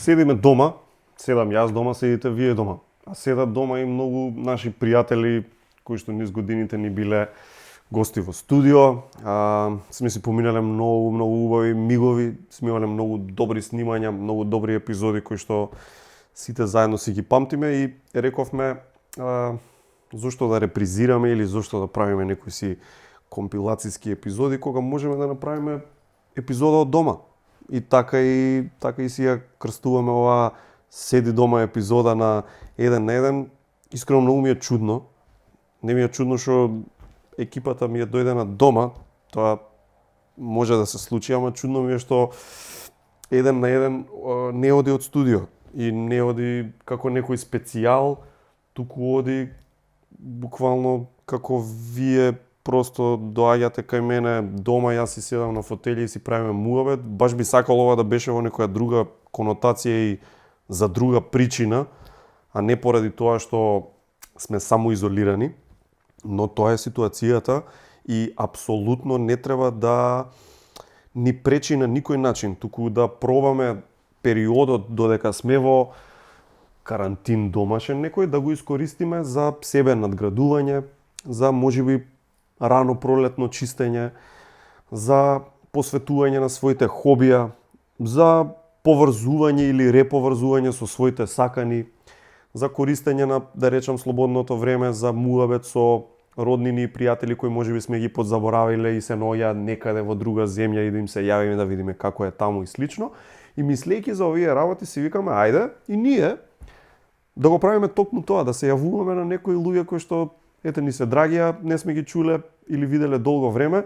Седиме дома, седам јас дома, седите вие дома. А седат дома и многу наши пријатели кои што низ годините ни биле гости во студио. Сме си поминале многу убави мигови, сме имале многу добри снимања, многу добри епизоди кои што сите заедно си ги памтиме и рековме зошто да репризираме или зошто да правиме некои си компилацијски епизоди кога можеме да направиме епизода од дома. И така и си ја крстуваме оваа седи дома епизода на 1 на 1. Искрено многу ми е чудно. Не ми е чудно што екипата ми е дојдена дома. Тоа може да се случи, ама чудно ми е што 1 на 1 не оди од студио и не оди како некој специјал, туку оди буквално како вие просто доаѓате кај мене дома, јас си седам на фотели и си правиме муабет. Баш би сакал ова да беше во некоја друга конотација и за друга причина, а не поради тоа што сме само изолирани. Но тоа е ситуацијата и апсолутно не треба да ни пречи на никој начин, туку да пробаме периодот додека сме во карантин домашен некој да го искористиме за себе надградување, за можеби рано пролетно чистење, за посветување на своите хобија, за поврзување или реповрзување со своите сакани, за користење на, да речам, слободното време за муабет со роднини и пријатели кои можеби сме ги подзаборавиле и се наоѓаат некаде во друга земја и да им се јавиме да видиме како е таму и слично. И мислејќи за овие работи си викаме ајде и ние да го правиме токму тоа, да се јавуваме на некои луѓе кои што ете ни се драгија, не сме ги чуле или виделе долго време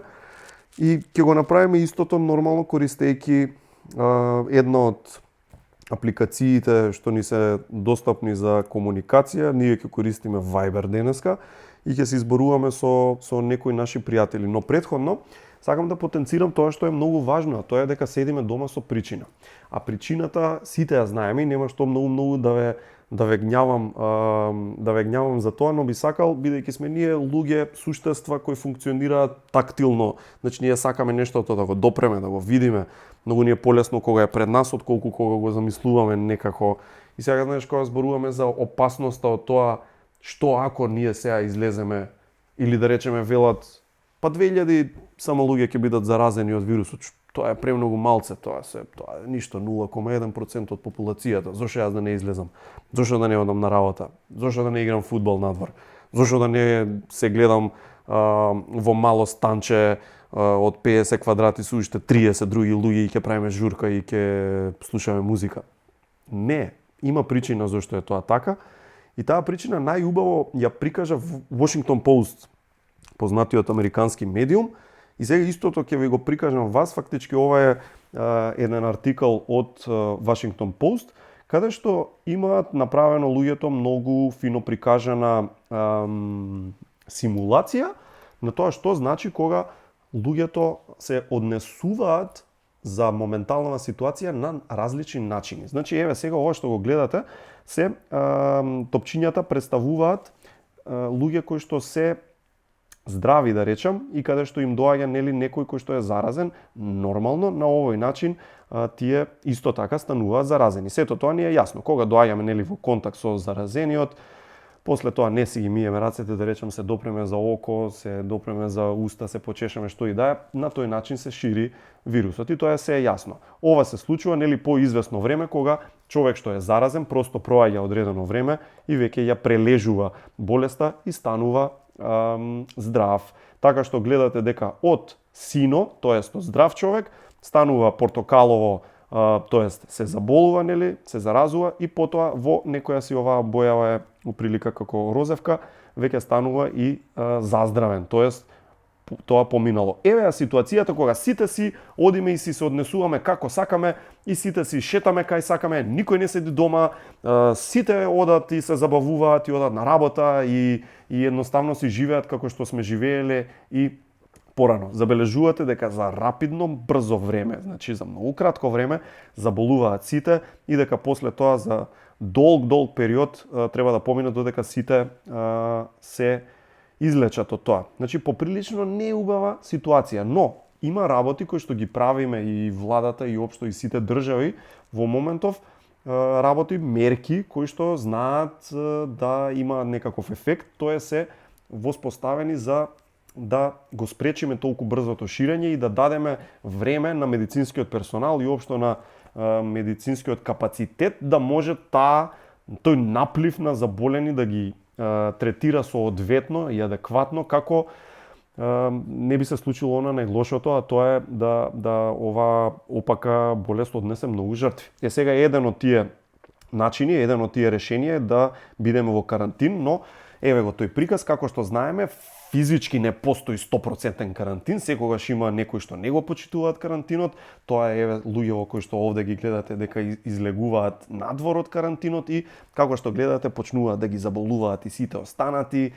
и ќе го направиме истото нормално користејќи една од апликациите што ни се достапни за комуникација. Ние ќе користиме Viber денеска и ќе се изборуваме со некои наши пријатели. Но претходно сакам да потенцирам тоа што е многу важно, а тоа е дека седиме дома со причина. А причината сите ја знаеме и нема што многу да ве гнјавам за тоа, но би сакал, бидејќи сме ние луѓе, суштества кои функционираат тактилно, значи ние сакаме нештото да го допреме, да го видиме. Многу ни е полесно кога е пред нас отколку кога го замислуваме некако. И сега знаеш кога зборуваме за опасноста од тоа што ако ние сега излеземе или да речеме велат па 2000 само луѓе ќе бидат заразени од вирусот. Тоа е премногу малце, тоа е ништо 0,1% од популацијата. Зошто јас да не излезам? Зошто да не одам на работа? Зошто да не играм фудбал надвор? Зошто да не се гледам во мало станче од 50 квадрати со уште 30 други луѓе и ќе правиме журка и ќе слушаме музика? Не, има причина зошто е тоа така. И таа причина најубаво ја прикажа Washington Post, познатиот американски медиум. И сега истото ќе ви го прикажам вас, фактички ова е еден артикал од Washington Post, каде што имаат направено луѓето многу фино прикажана симулација на тоа што значи кога луѓето се однесуваат за моментална ситуација на различни начини. Значи, еве сега ова што го гледате, се топчињата представуваат луѓе кои што се здрави, да речам, и каде што им доаѓа некој кој што е заразен, нормално на овој начин тие исто така стануваат заразени. Сето тоа ни е јасно. Кога доаѓаме во контакт со заразениот, после тоа не си ги миеме рацете, да речем, се допреме за око, се допреме за уста, се почешеме што и да е, на тој начин се шири вирусот и тоа се е јасно. Ова се случува по известно време кога човек што е заразен просто проаѓа одредено време и веќе ја прележува болеста и станува здрав. Така што гледате дека од сино, тоест од здрав човек, станува портокалово, тоест се заболува, се заразува и потоа во некоја си оваа бојава е оприлика како розевка, веќе станува и заздравен, тоест тоа поминало. Еве ја ситуацијата кога сите си одиме и си се однесуваме како сакаме и сите си шетаме кај сакаме, никој не седи дома, сите одат и се забавуваат и одат на работа и едноставно си живеат како што сме живееле и порано. Забележувате дека за рапидно, брзо време, значи за многу кратко време, заболуваат сите и дека после тоа за долг период треба да поминат додека сите се излечат од тоа. Значи, поприлично неубава ситуација, но има работи кои што ги правиме и владата и општо и сите држави во моментов работи мерки кои што знаат да има некаков ефект, тоа се воспоставени за да го спречиме толку брзото ширење и да дадеме време на медицинскиот персонал и општо на медицинскиот капацитет да може тој наплив на заболени да ги третира соодветно и адекватно како не би се случило она најлошото, а тоа е да ова опака болест однесе многу жртви. Сега еден од тие начини, еден од тие решенија е да бидеме во карантин, но еве го тој приказ, како што знаеме, физички не постои 100% карантин, секогаш има некои што не го почитуваат карантинот, тоа е еве луѓе кои што овде ги гледате дека излегуваат надвор од карантинот и како што гледате почнуваат да ги заболуваат и сите останати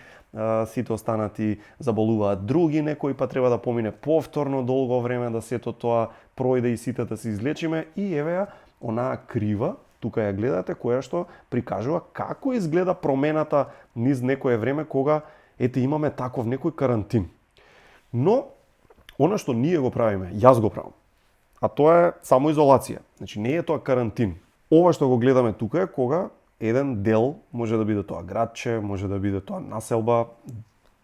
заболуваат други, некои па треба да помине повторно долго време да сето тоа пројде и сите да се излечиме и еве ја онаа крива, тука ја гледате, која што прикажува како изгледа промената низ некое време кога ете имаме таков некој карантин. Но она што ние го правиме, јас го правам, а тоа е самоизолација. Значи не е тоа карантин. Ова што го гледаме тука е кога еден дел, може да биде тоа градче, може да биде тоа населба,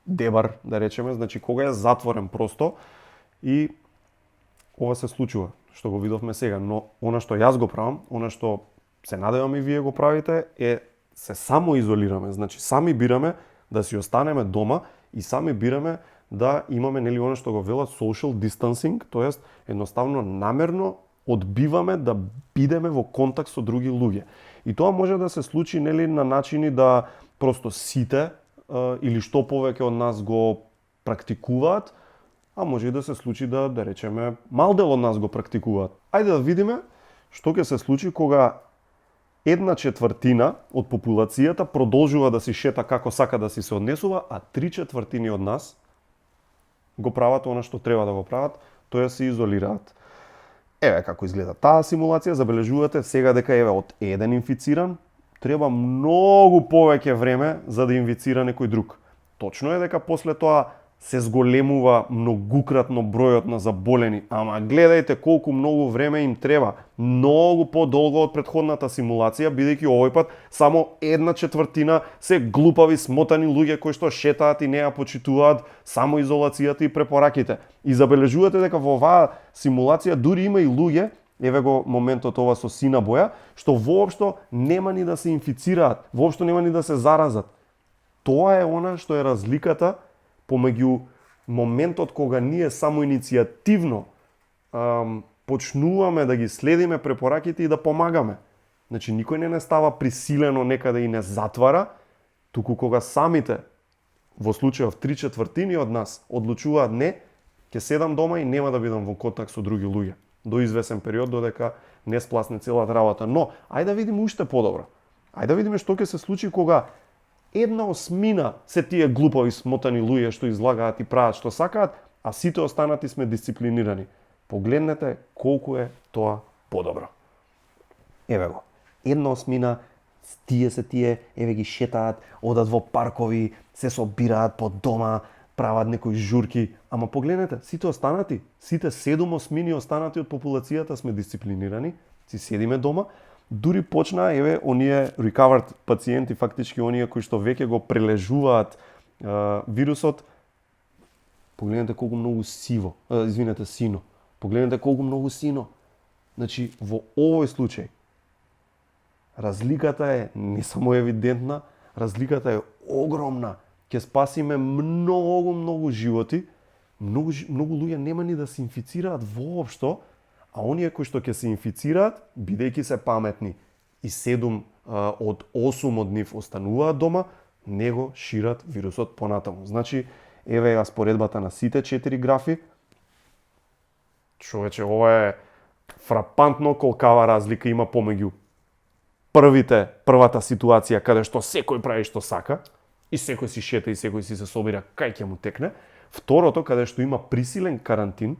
дебар, да речеме, значи кога е затворен просто и ова се случува, што го видовме сега, но она што јас го правам, она што се надевам и вие го правите е се самоизолираме, значи сами бираме да си останеме дома и сами бираме да имаме нели она што го велат social distancing, тоест едноставно намерно одбиваме да бидеме во контакт со други луѓе. И тоа може да се случи нели на начини да просто сите или што повеќе од нас го практикуваат, а може и да се случи да речеме мал дел од нас го практикуваат. Ајде да видиме што ќе се случи кога 1/4 од популацијата продолжува да си шета како сака да си се однесува, а 3/4 од нас го прават она што треба да го прават, тоа се изолираат. Еве како изгледа таа симулација, забележувате сега дека еве од еден инфициран треба многу повеќе време за да инфицира некој друг. Точно е дека после тоа се зголемува многукратно бројот на заболени, ама гледајте колку многу време им треба, многу подолго од претходната симулација, бидејќи овој пат само 1/4 се глупави, смотани луѓе кои што шетаат и не ја почитуваат самоизолацијата и препораките. И забележувате дека во оваа симулација дури има и луѓе, еве го моментот ова со сина боја, што воопшто нема ни да се инфицираат, воопшто нема ни да се заразат. Тоа е она што е разликата помеѓу моментот кога ние самоиницијативно почнуваме да ги следиме препораките и да помагаме. Значи, никој не става присилено некаде и не затвара, туку кога самите, во случајов 3/4 од нас, одлучуваат не, ќе седам дома и нема да бидам во контакт со други луѓе до извесен период, додека не спласне целата работа. Но, ајде да видиме уште подобро. Ајде да видиме што ќе се случи кога 1/8 се тие глупави смотани луѓе што излагаат и прават што сакаат, а сите останати сме дисциплинирани. Погледнете колку е тоа подобро. Еве го. 1/8 тие, еве ги шетаат, одат во паркови, се собираат по дома, прават некои журки, ама погледнете, сите останати, сите 7/8 останати од популацијата сме дисциплинирани, си седиме дома. Дури почна, еве, оние recovered пациенти, фактички оние кои што веќе го прележуваат вирусот, погледнете колку многу сино. Погледнете колку многу сино. Значи, во овој случај, разликата е не само евидентна, разликата е огромна. Ќе спасиме многу животи, многу луѓе нема ни да се инфицираат воопшто, а оние кои што ќе се инфицираат, бидејќи се паметни и 7 од 8 од нив остануваат дома, не го шират вирусот понатаму. Значи, еве ја споредбата на сите 4 графи. Човече, ова е фрапантно колкава разлика има помеѓу првата ситуација каде што секој прави што сака и секој си шета и секој си се собира кај ќе му текне. Второто, каде што има присилен карантин.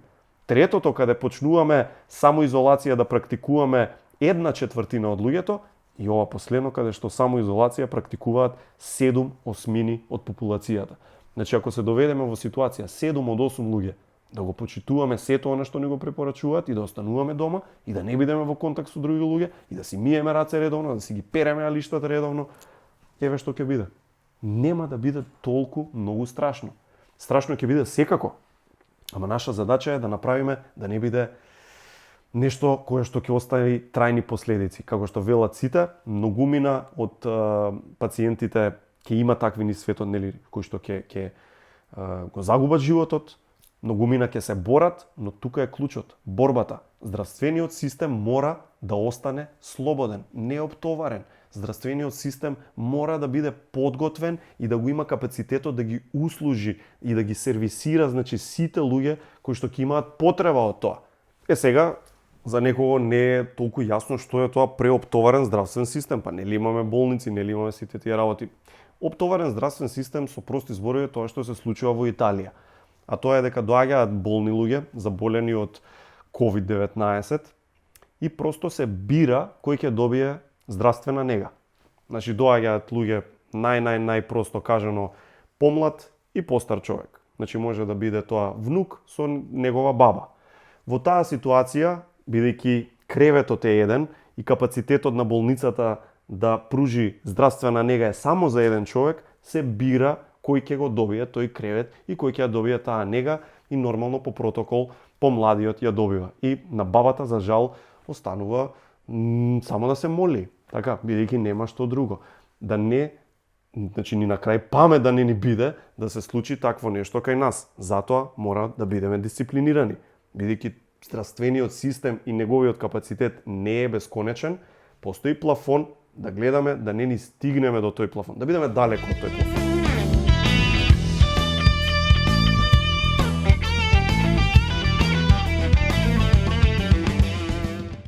Третото, каде почнуваме самоизолација да практикуваме 1/4 од луѓето, и ова последно, каде што самоизолација практикуваат 7/8 од популацијата. Значи, ако се доведеме во ситуација 7 од 8 луѓе да го почитуваме сето она што ни го препорачуваат и да остануваме дома и да не бидеме во контакт со други луѓе и да си миеме раце редовно, да си ги переме алиштата редовно, еве што ќе биде. Нема да биде толку многу страшно. Страшно ќе биде секако. Ама наша задача е да направиме да не биде нешто кое што ќе остави трајни последици. Како што велат сите, многумина од пациентите ќе има такви низ светот, нели, кои што ќе го загубат животот, многумина ќе се борат, но тука е клучот, борбата. Здравствениот систем мора да остане слободен, неоптоварен. Здравствениот систем мора да биде подготвен и да го има капацитетот да ги услужи и да ги сервисира, значи сите луѓе кои што ќе имаат потреба од тоа. Сега за некого не е толку јасно што е тоа преоптоварен здравствен систем, па нели имаме болници, нели имаме сите тие работи. Оптоварен здравствен систем со прости зборови тоа што се случува во Италија. А тоа е дека доаѓаат болни луѓе, заболени од COVID-19 и просто се бира кој ќе добие здравствена нега. Значи доаѓаат луѓе најпросто кажано помлад и постар човек. Значи може да биде тоа внук со негова баба. Во таа ситуација, бидејќи креветот е еден и капацитетот на болницата да пружи здравствена нега е само за еден човек, се бира кој ќе го добие тој кревет и кој ќе ја добие таа нега и нормално по протокол помладиот ја добива. И на бабата за жал останува само да се моли, така, бидејќи нема што друго. Да не, значи ни на крај памет да не ни биде да се случи такво нешто кај нас. Затоа мора да бидеме дисциплинирани, бидејќи здравствениот систем и неговиот капацитет не е бесконечен, постои плафон, да гледаме да не ни стигнеме до тој плафон, да бидеме далеко од тој плафон.